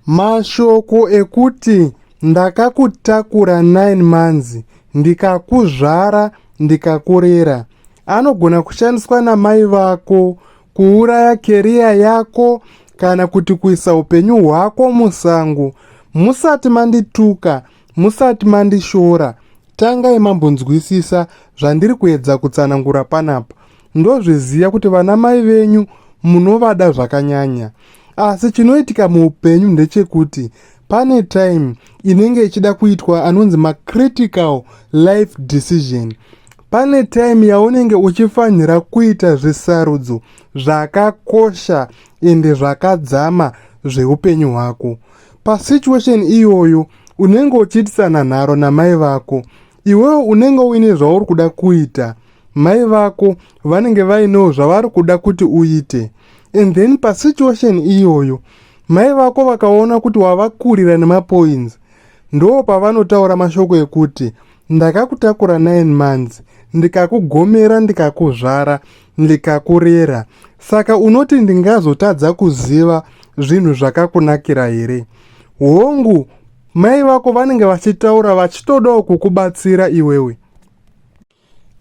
Mashoko ekuti ndakakutakura 9 months ndikakuzvara ndikakurera anogona kushandiswa namai vako kuuraya keriya yako kana kuti kuisa upenyu hwako musango. Musati mandituka, musati mandishora, tangai mambonzwisisa zvandiri kuedza kutsanangura panapa. Ndozviziva kuti vana mai venyu munovada zvakanyanya. Asi chinoitika muupenyu ndechekuti pane time inenge ichida kuitwa anonzi macritical life decision. Pane time yaunenge uchifanira kuita zvisarudzo zvakakosha ende zvakadzama zveupenyu hwako. Pasituation iyoyo unenge uchiitisana nharo namai vako. Iwewe unenge uine zvauri kuda kuita mai vako vanenge vainewo zvavari kuda kuti uite and then pasituation iyoyo mai vako vakaona kuti wavakurira nemapoints ndo pavanotaura mashoko ekuti ndakakutakura 9 months ndikakugomera ndikakuzvara ndikakurera saka unoti ndingazotadza kuziva zvinhu zvakakunakira here hongu mai vako vanenge vachitaura vachitodawo kukubatsira iwewe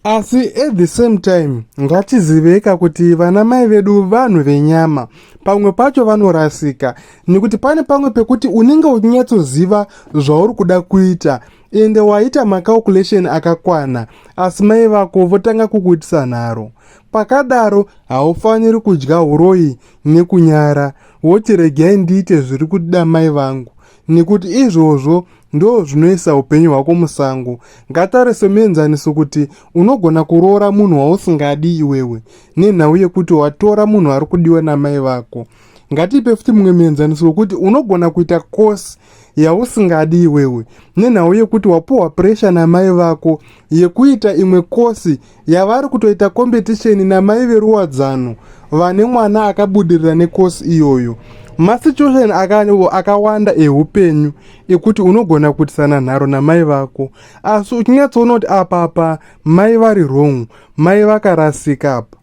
Asi at the same time ngatiziveka kuti vana mai vedu vanhu venyama pamwe pacho vanorasika nekuti pane pamwe pekuti unenge uchinyatsoziva zvauri kuda kuita ende waita macalculation akakwana asi mai vako votanga kukuitisa nharo pakadaro haufaniri kudya uroyi nekunyara woti regai ndiite zviri kuda mai vangu nekuti izvozvo Ndoo zvinoisa upenyu hwako musango. Ngatare semuenzaniso kuti unogona kuroora munhu wausingadi iwewe nenhau yekuti watora munhu ari kudiwa namai vako. Ngatipe futi mumwe muenzaniso wekuti unogona kuita course yausingadi iwewe nenhau yekuti wapuhwa pressure namai vako yekuita imwe kosi yavari kutoita competition namai veruwadzano vane mwana akabudirira nekosi iyoyo masituation akawanda ehupenyu ekuti unogona kuitisana nharo namai vako asi uchinyatsoona kuti apa apa mai vari wrong mai vakarasika apa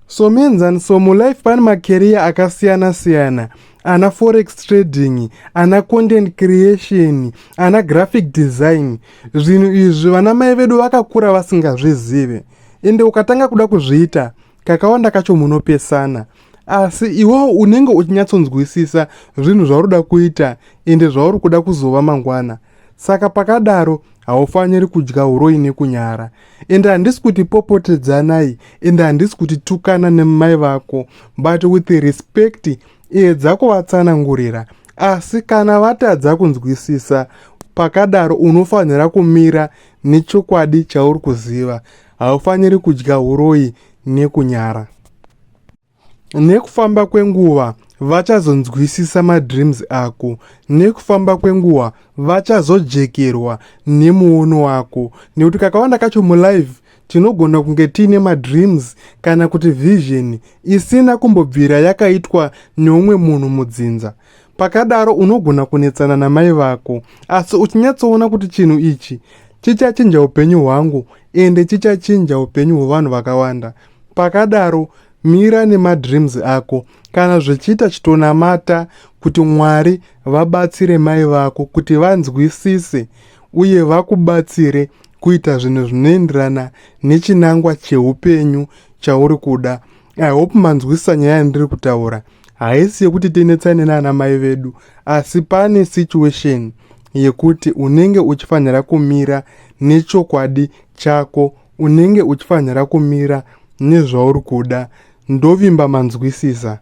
Somuenzaniso, mulife pane macareer akasiyana siyana ana forex trading, ana content creation, ana graphic design. Zvinhu izvi vana mai vedu vakakura vasingazvizive, ende ukatanga kuda kuzviita kakawanda kacho munopesana. Asi iwewo unenge uchinyatsonzwisisa zvinhu zvauri kuda kuita ende zvauri kuda kuzova mangwana. Saka pakadaro haufaniri kudya uroyi nekunyara. Ende handisi kuti popotedzanai, ende handisi kuti tukana nemai vako, but with respect edza kuvatsanangurira. Asi kana vatadza kunzwisisa, pakadaro unofanira kumira nechokwadi chauri kuziva. Haufaniri kudya uroyi nekunyara. Nekufamba kwenguva vachazonzwisisa madreams ako. Nekufamba kwenguva vachazojekerwa nemuono wako. Nekuti kakawanda kacho mulife tinogona kunge tiine madreams kana kuti vision isina kumbobvira yakaitwa neumwe munhu mudzinza. Pakadaro unogona kunetsana namai vako asi uchinyatsoona kuti chinhu ichi chichachinja upenyu hwangu ende chichachinja upenyu hwevanhu vakawanda. Pakadaro mira nemadreams ako kana zvichiita chitonamata kuti Mwari vabatsire mai vako kuti vanzwisise uye vakubatsire kuita zvinhu zvinoenderana nechinangwa cheupenyu chauri kuda. I hope manzwisisa nyaya yandiri kutaura. Haisi yekuti tinetsane nana mai vedu asi pane situation yekuti unenge uchifanira kumira nechokwadi chako unenge uchifanira kumira nezvauri kuda ndovimba manzwisisa.